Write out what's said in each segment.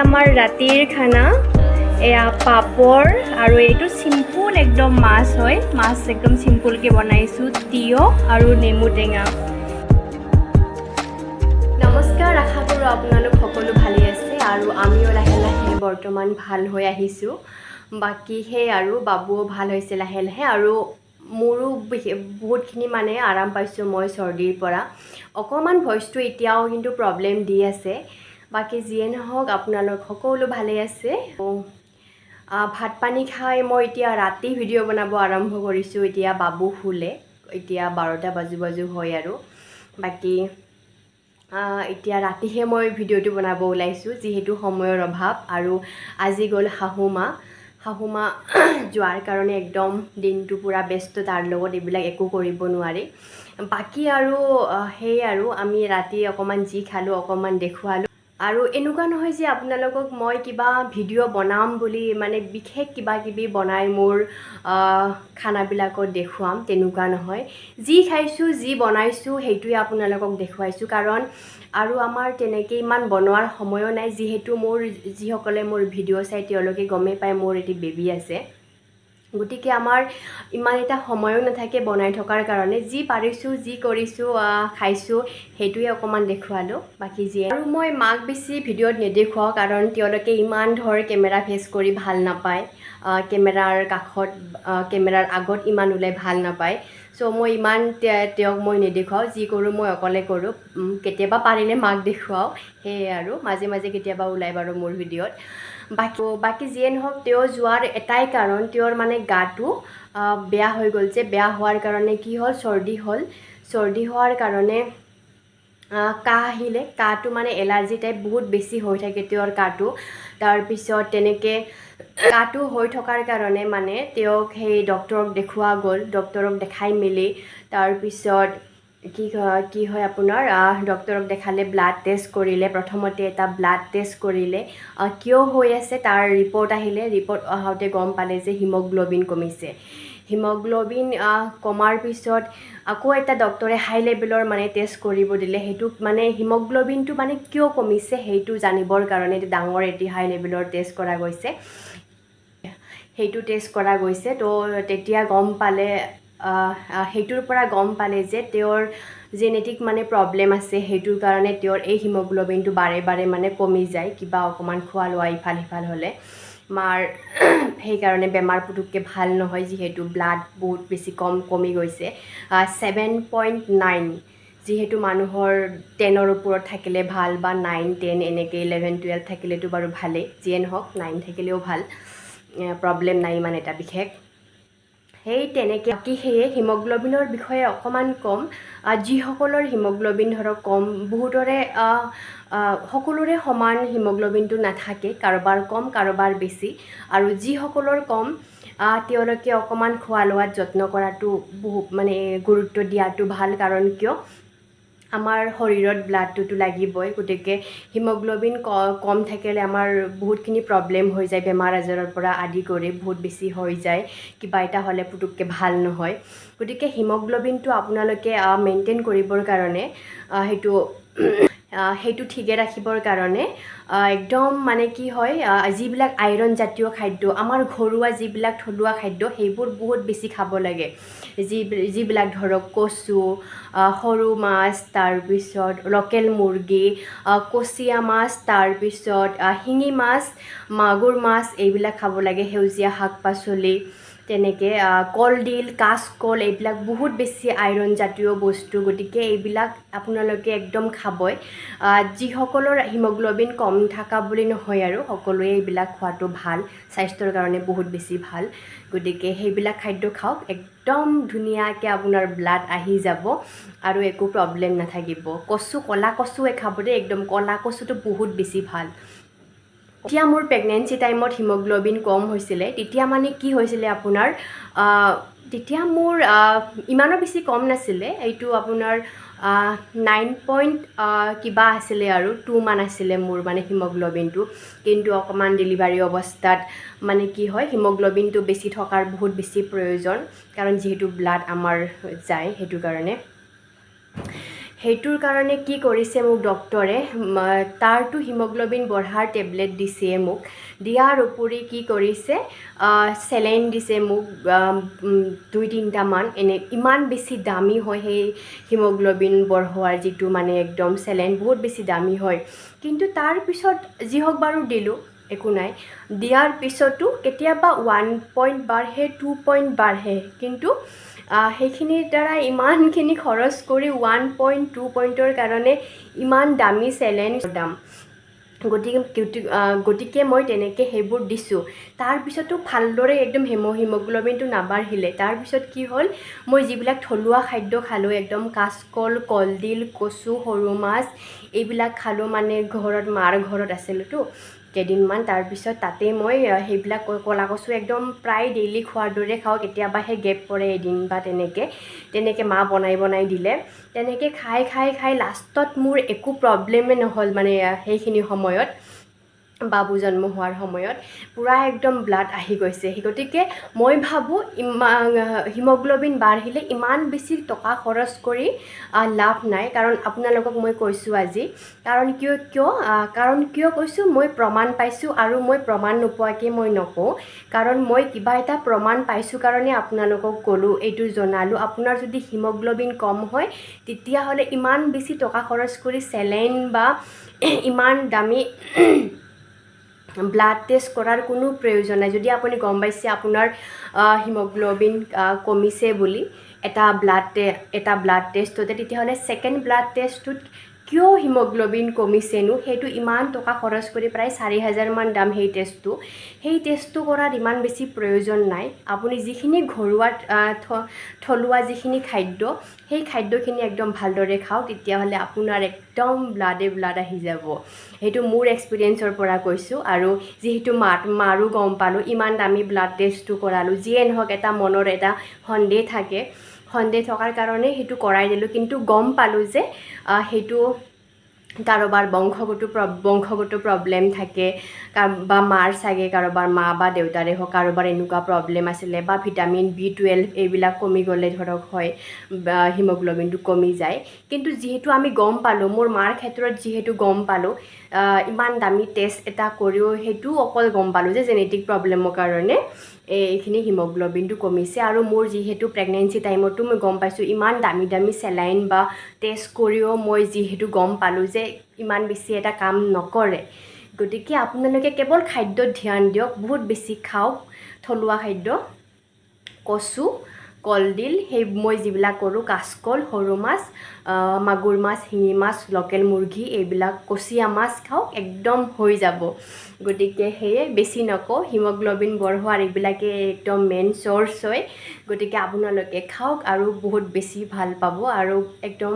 আমাৰ ৰাতিৰ খানা। এয়া পাপৰ আৰু এইটো চিম্পুল একদম মাছ হয়। মাছ একদম চিম্পুলকৈ বনাইছোঁ, তিয়হ আৰু নেমু টেঙা। নমস্কাৰ, আশা কৰোঁ আপোনালোক সকলো ভালেই আছে আৰু আমিও লাহে লাহে বৰ্তমান ভাল হৈ আহিছোঁ। বাকী সেই আৰু বাবুও ভাল হৈছে লাহে লাহে আৰু মোৰো বহুতখিনি মানে আৰাম পাইছোঁ মই চৰ্দিৰ পৰা। অকণমান ভইচটো এতিয়াও কিন্তু প্ৰব্লেম দি আছে। বাকী যিয়ে নহওক, আপোনালোক সকলো ভালেই আছে। ভাত পানী খাই মই এতিয়া ৰাতি ভিডিঅ' বনাব আৰম্ভ কৰিছোঁ। এতিয়া বাবু শুলে, এতিয়া 12টা বাজু বাজু হয় আৰু বাকী এতিয়া ৰাতিহে মই ভিডিঅ'টো বনাব ওলাইছোঁ, যিহেতু সময়ৰ অভাৱ। আৰু আজি গ'ল শাহু মা। শাহু মা যোৱাৰ কাৰণে একদম দিনটো পূৰা ব্যস্ত, তাৰ লগত এইবিলাক একো কৰিব নোৱাৰি। বাকী আৰু সেই আৰু আমি ৰাতি অকণমান যি খালোঁ অকণমান দেখুৱালোঁ। আৰু এনেকুৱা নহয় যে আপোনালোকক মই কিবা ভিডিঅ' বনাম বুলি মানে বিশেষ কিবা কিবি বনাই মোৰ খানাবিলাকত দেখুৱাম, তেনেকুৱা নহয়। যি খাইছোঁ, যি বনাইছোঁ, সেইটোৱে আপোনালোকক দেখুৱাইছোঁ। কাৰণ আৰু আমাৰ তেনেকৈ ইমান বনোৱাৰ সময়ো নাই, যিহেতু মোৰ যিসকলে মোৰ ভিডিঅ' চাই তেওঁলোকে গমেই পায় মোৰ এটি বেবী আছে। গতিকে আমাৰ ইমান এটা সময়ো নাথাকে বনাই থকাৰ কাৰণে। যি পাৰিছোঁ, যি কৰিছোঁ, খাইছোঁ, সেইটোৱে অকণমান দেখুৱালোঁ। বাকী যিয়ে আৰু মই মাক বেছি ভিডিঅ'ত নেদেখুৱাওঁ, কাৰণ তেওঁলোকে ইমান ধৰ কেমেৰা ফেচ কৰি ভাল নাপায়, কেমেৰাৰ কাষত, কেমেৰাৰ আগত ইমান ওলাই ভাল নাপায়। চ' মই ইমান তেওঁক মই নেদেখুৱাওঁ। যি কৰোঁ মই অকলে কৰোঁ। কেতিয়াবা পাৰিলে মাক দেখুৱাওঁ, সেয়ে আৰু মাজে মাজে কেতিয়াবা ওলাই বাৰু মোৰ ভিডিঅ'ত। বাকী যিয়ে নহওক, তেওঁ যোৱাৰ এটাই কাৰণ, তেওঁৰ মানে গাটো বেয়া হৈ গ'ল যে বেয়া হোৱাৰ কাৰণে কি হ'ল, চৰ্দি হ'ল। চৰ্দি হোৱাৰ কাৰণে কাহ আহিলে। কাহটো মানে এলাৰ্জি টাইপ বহুত বেছি হৈ থাকে তেওঁৰ কাহটো। তাৰপিছত তেনেকৈ কাহটো হৈ থকাৰ কাৰণে মানে তেওঁক সেই ডক্তৰক দেখুওৱা গ'ল। ডক্তৰক দেখাই মেলি তাৰপিছত কি হয় আপোনাৰ, ডক্তৰক দেখালে, ব্লাড টেষ্ট কৰিলে। প্ৰথমতে এটা ব্লাড টেষ্ট কৰিলে, কিয় হৈ আছে তাৰ ৰিপৰ্ট আহিলে। ৰিপৰ্ট অহাওঁতে গম পালে যে হিমগ্ল'বিন কমিছে। হিমগ্ল'বিন কমাৰ পিছত আকৌ এটা ডক্তৰে হাই লেভেলৰ মানে টেষ্ট কৰিব দিলে। সেইটো মানে হিমগ্ল'বিনটো মানে কিয় কমিছে সেইটো জানিবৰ কাৰণে এটা ডাঙৰ এটি হাই লেভেলৰ টেষ্ট কৰা গৈছে। সেইটো টেষ্ট কৰা গৈছে। তো তেতিয়া গম পালে, সেইটোৰ পৰা গম পালে যে তেওঁৰ জেনেটিক মানে প্ৰব্লেম আছে। সেইটোৰ কাৰণে তেওঁৰ এই হিমগ্ল'বিনটো বাৰে বাৰে মানে কমি যায়, কিবা অকণমান খোৱা লোৱা ইফাল সিফাল হ'লে। মাৰ সেইকাৰণে বেমাৰ পুতুককৈ ভাল নহয়, যিহেতু ব্লাড বহুত বেছি কম কমি গৈছে, 7.9। যিহেতু মানুহৰ 10ৰ ওপৰত থাকিলে ভাল বা 9, 10 এনেকৈ 11, 12 থাকিলেতো বাৰু ভালেই। যিয়ে নহওক, 9 থাকিলেও ভাল, প্ৰব্লেম নাই ইমান এটা বিশেষ। সেই তেনেকৈ বাকী সেয়ে হিমগ্ল'বিনৰ বিষয়ে অকণমান ক'ম। যিসকলৰ হিমগ্ল'বিন ধৰক কম, বহুতৰে, সকলোৰে সমান হিমগ্ল'বিনটো নাথাকে, কাৰোবাৰ কম, কাৰোবাৰ বেছি। আৰু যিসকলৰ কম, তেওঁলোকে অকণমান খোৱা লোৱাত যত্ন কৰাটো বহু মানে গুৰুত্ব দিয়াটো ভাল। কাৰণ কিয়, আমাৰ শৰীৰত ব্লাডটোতো লাগিবই। গতিকে হিমগ্ল'বিন কম থাকিলে আমাৰ বহুতখিনি প্ৰব্লেম হৈ যায়, বেমাৰ আজাৰৰ পৰা আদি কৰি বহুত বেছি হৈ যায়। কিবা এটা হ'লে পুতুককৈ ভাল নহয়। গতিকে হিমগ্ল'বিনটো আপোনালোকে মেইনটেইন কৰিবৰ কাৰণে, সেইটো ঠিকে ৰাখিবৰ কাৰণে একদম মানে কি হয়, যিবিলাক আইৰণ জাতীয় খাদ্য, আমাৰ ঘৰুৱা যিবিলাক থলুৱা খাদ্য, সেইবোৰ বহুত বেছি খাব লাগে। যিবিলাক ধৰক কচু, সৰু মাছ, তাৰপিছত লোকেল মুৰ্গী, কুচিয়া মাছ, তাৰপিছত শিঙি মাছ, মাগুৰ মাছ, এইবিলাক খাব লাগে। সেউজীয়া শাক পাচলি, তেনেকৈ কলডিল, কাচকল, এইবিলাক বহুত বেছি আইৰণ জাতীয় বস্তু। গতিকে এইবিলাক আপোনালোকে একদম খাবই। যিসকলৰ হিমগ্ল'বিন কম থকা বুলি নহয় আৰু সকলোৱে এইবিলাক খোৱাটো ভাল, স্বাস্থ্যৰ কাৰণে বহুত বেছি ভাল। গতিকে সেইবিলাক খাদ্য খাওক, একদম ধুনীয়াকৈ আপোনাৰ ব্লাড আহি যাব আৰু একো প্ৰব্লেম নাথাকিব। কচু, ক'লা কচুৱে খাব দেই, একদম ক'লা কচুটো বহুত বেছি ভাল। যেতিয়া মোৰ প্ৰেগনেঞ্চি টাইমত হিমগ্ল'বিন কম হৈছিলে, তেতিয়া মানে কি হৈছিলে আপোনাৰ, তেতিয়া মোৰ ইমানো বেছি কম নাছিলে। এইটো আপোনাৰ 9 পইণ্ট কিবা আছিলে আৰু 2 মান আছিলে মোৰ মানে হিমগ্ল'বিনটো। কিন্তু অকণমান ডেলিভাৰী অৱস্থাত মানে কি হয়, হিমগ্ল'বিনটো বেছি থকাৰ বহুত বেছি প্ৰয়োজন, কাৰণ যিহেতু ব্লাড আমাৰ যায়, সেইটো কাৰণে। সেইটোৰ কাৰণে কি কৰিছে মোক ডক্টৰে, তাৰতো হিমগ্ল'বিন বঢ়াৰ টেবলেট দিছে মোক। দিয়াৰ উপৰি কি কৰিছে, চেলাইন দিছে মোক 2-3টামান। এনে ইমান বেছি দামী হয় সেই হিমগ্ল'বিন বঢ়োৱাৰ যিটো মানে একদম চেলাইন, বহুত বেছি দামী হয়। কিন্তু তাৰপিছত যি হওক বাৰু দিলোঁ, একো নাই। দিয়াৰ পিছতো কেতিয়াবা 1 পইণ্ট বাঢ়ে, 2 পইণ্ট বাঢ়ে, কিন্তু সেইখিনিৰ দ্বাৰা ইমানখিনি খৰচ কৰি 1 পইণ্ট 2 পইণ্টৰ কাৰণে ইমান দামী চেলাইন দাম। গতিকে মই তেনেকৈ সেইবোৰ দিছোঁ। তাৰপিছতো ভালদৰে একদম হিমগ্ল'বিনটো নাবাঢ়িলে। তাৰপিছত কি হ'ল, মই যিবিলাক থলুৱা খাদ্য খালোঁ, একদম কাচকল, কলডিল, কচু, সৰু মাছ এইবিলাক খালোঁ, মানে ঘৰত মাৰ ঘৰত আছিলোঁতো কেইদিনমান। তাৰপিছত তাতেই মই সেইবিলাক ক'লা কচু একদম প্ৰায় ডেইলি খোৱাৰ দৰে খাওঁ, কেতিয়াবাহে গেপ পৰে এদিন বা তেনেকৈ তেনেকৈ মা বনাই বনাই দিলে। তেনেকৈ খাই খাই খাই লাষ্টত মোৰ একো প্ৰব্লেমেই নহ'ল, মানে সেইখিনি সময়ত বাবু জন্ম হোৱাৰ সময়ত পূৰা একদম ব্লাড আহি গৈছে। গতিকে মই ভাবোঁ হিমগ্ল'বিন বাঢ়িলে ইমান বেছি টকা খৰচ কৰি লাভ নাই। কাৰণ আপোনালোকক মই কৈছোঁ আজি, কাৰণ কিয় কিয় কাৰণ কিয় কৈছোঁ, মই প্ৰমাণ পাইছোঁ আৰু মই প্ৰমাণ নোপোৱাকৈ মই নকওঁ। কাৰণ মই কিবা এটা প্ৰমাণ পাইছোঁ কাৰণে আপোনালোকক ক'লোঁ, এইটো জনালোঁ। আপোনাৰ যদি হিমগ্ল'বিন কম হয় তেতিয়াহ'লে ইমান বেছি টকা খৰচ কৰি চেলাইন বা ইমান দামী ব্লাড টেষ্ট কৰাৰ কোনো প্ৰয়োজন নাই। যদি আপুনি গম পাইছে আপোনাৰ হিমগ্ল'বিন কমিছে বুলি এটা ব্লাড টেষ্টতে, তেতিয়াহ'লে ছেকেণ্ড ব্লাড টেষ্টটোত কিয় হিমগ্ল'বিন কমিছেনো, সেইটো ইমান টকা খৰচ কৰি প্ৰায় 4000মান দাম সেই টেষ্টটো, সেই টেষ্টটো কৰাৰ ইমান বেছি প্ৰয়োজন নাই। আপুনি যিখিনি ঘৰুৱা থলুৱা যিখিনি খাদ্য, সেই খাদ্যখিনি একদম ভালদৰে খাওক, তেতিয়াহ'লে আপোনাৰ একদম ব্লাডে ব্লাড আহি যাব। সেইটো মোৰ এক্সপিৰিয়েঞ্চৰ পৰা কৈছোঁ। আৰু যিহেতু মাৰো গম পালোঁ, ইমান দামী ব্লাড টেষ্টটো কৰালোঁ, যিয়ে নহওক এটা মনৰ এটা সন্দেহ থাকে, সন্দেহ থকাৰ কাৰণে সেইটো কৰাই দিলোঁ। কিন্তু গম পালোঁ যে সেইটো কাৰোবাৰ বংশগত প্ৰব্লেম থাকে, বা মাৰ চাগে কাৰোবাৰ মা বা দেউতাৰে হওক কাৰোবাৰ এনেকুৱা প্ৰব্লেম আছিলে, বা ভিটামিন B12 এইবিলাক কমি গ'লে ধৰক হয় বা হিমগ্ল'বিনটো কমি যায়। কিন্তু যিহেতু আমি গম পালোঁ, মোৰ মাৰ ক্ষেত্ৰত যিহেতু গম পালোঁ, ইমান দামী টেষ্ট এটা কৰিও সেইটোও অকল গম পালোঁ যে জেনেটিক প্ৰব্লেমৰ কাৰণে এইখিনি হিমগ্ল'বিনটো কমিছে। আৰু মোৰ যিহেতু প্ৰেগনেঞ্চি টাইমতো মই গম পাইছোঁ, ইমান দামী দামী চেলাইন বা টেষ্ট কৰিও মই যিহেতু গম পালোঁ যে ইমান বেছি এটা কাম নকৰে। গতিকে আপোনালোকে কেৱল খাদ্যত ধ্যান দিয়ক, বহুত বেছি খাওক থলুৱা খাদ্য, কচু, কলডিল, সেই মই যিবিলাক কৰোঁ, কাচকল, সৰু মাছ, মাগুৰ মাছ, শিঙি মাছ, লোকেল মুৰ্গী, এইবিলাক কচীয়া মাছ খাওক, একদম হৈ যাব। গতিকে সেয়ে বেছি নকওঁ, হিমগ্ল'বিন বঢ়োৱাৰ এইবিলাকে একদম মেইন চ'ৰ্চ হয়। গতিকে আপোনালোকে খাওক আৰু বহুত বেছি ভাল পাব আৰু একদম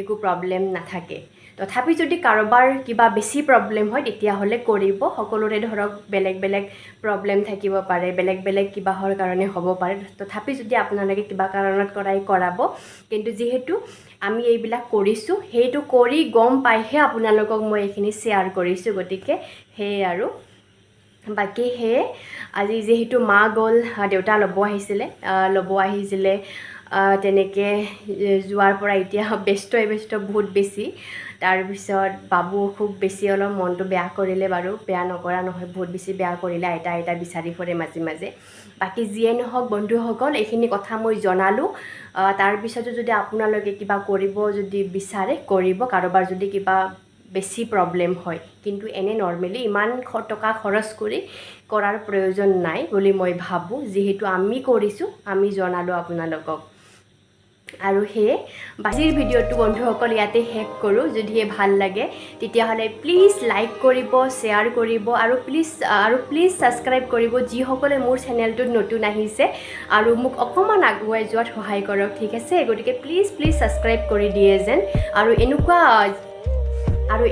একো প্ৰব্লেম নাথাকে। তথাপি যদি কাৰোবাৰ কিবা বেছি প্ৰব্লেম হয় তেতিয়াহ'লে কৰিব। সকলোৰে ধৰক বেলেগ বেলেগ প্ৰব্লেম থাকিব পাৰে, বেলেগ বেলেগ কিবাহৰ কাৰণে হ'ব পাৰে। তথাপি যদি আপোনালোকে কিবা কাৰণত কৰাই কৰাব, কিন্তু যিহেতু আমি এইবিলাক কৰিছোঁ, সেইটো কৰি গম পাইহে আপোনালোকক মই এইখিনি শ্বেয়াৰ কৰিছোঁ। গতিকে সেয়ে আৰু বাকী সেয়ে আজি যিহেতু মা গ'ল, দেউতা ল'ব আহিছিলে, তেনেকৈ যোৱাৰ পৰা এতিয়া ব্যস্তই ব্যস্ত বহুত বেছি। তাৰপিছত বাবু খুব বেছি অলপ মনটো বেয়া কৰিলে বাৰু, বেয়া নকৰা নহয়, বহুত বেছি বেয়া কৰিলে, আইতা আইতা বিচাৰি ফুৰে মাজে মাজে। বাকী যিয়ে নহওক বন্ধুসকল, এইখিনি কথা মই জনালোঁ। তাৰপিছতো যদি আপোনালোকে কিবা কৰিব যদি বিচাৰে কৰিব, কাৰোবাৰ যদি কিবা বেছি প্ৰব্লেম হয়, কিন্তু এনে নৰ্মেলি ইমান টকা খৰচ কৰি কৰাৰ প্ৰয়োজন নাই বুলি মই ভাবোঁ। যিহেতু আমি কৰিছোঁ, আমি জনালোঁ আপোনালোকক। আৰু সেয়ে আজিৰ ভিডিঅ'টো বন্ধুসকল ইয়াতে শেষ কৰোঁ। যদিহে ভাল লাগে তেতিয়াহ'লে প্লিজ লাইক কৰিব, শ্বেয়াৰ কৰিব আৰু প্লিজ ছাবস্ক্ৰাইব কৰিব যিসকলে মোৰ চেনেলটোত নতুন আহিছে আৰু মোক অকণমান আগুৱাই যোৱাত সহায় কৰক, ঠিক আছে? গতিকে প্লিজ প্লিজ ছাবস্ক্ৰাইব কৰি দিয়ে যেন। আৰু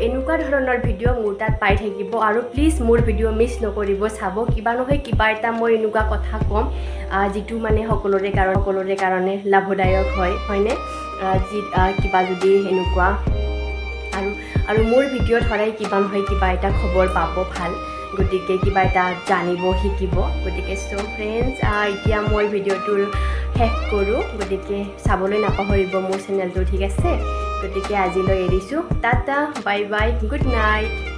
এনেকুৱা ধৰণৰ ভিডিঅ' মোৰ তাত পাই থাকিব। আৰু প্লিজ মোৰ ভিডিঅ' মিছ নকৰিব, চাব। কিবা নহয় কিবা এটা মই এনেকুৱা কথা ক'ম যিটো মানে সকলোৰে কাৰণে লাভদায়ক হয়, হয়নে? যি কিবা যদি এনেকুৱা আৰু আৰু মোৰ ভিডিঅ'ত সদায় কিবা নহয় কিবা এটা খবৰ পাব ভাল, গতিকে কিবা এটা জানিব, শিকিব। গতিকে চ' ফ্ৰেণ্ডছ, এতিয়া মই ভিডিঅ'টোৰ শেষ কৰোঁ। গতিকে চাবলৈ নাপাহৰিব মোৰ চেনেলটো, ঠিক আছে? গতিকে আজিলৈ এৰিছোঁ। Tata, bye bye, good night.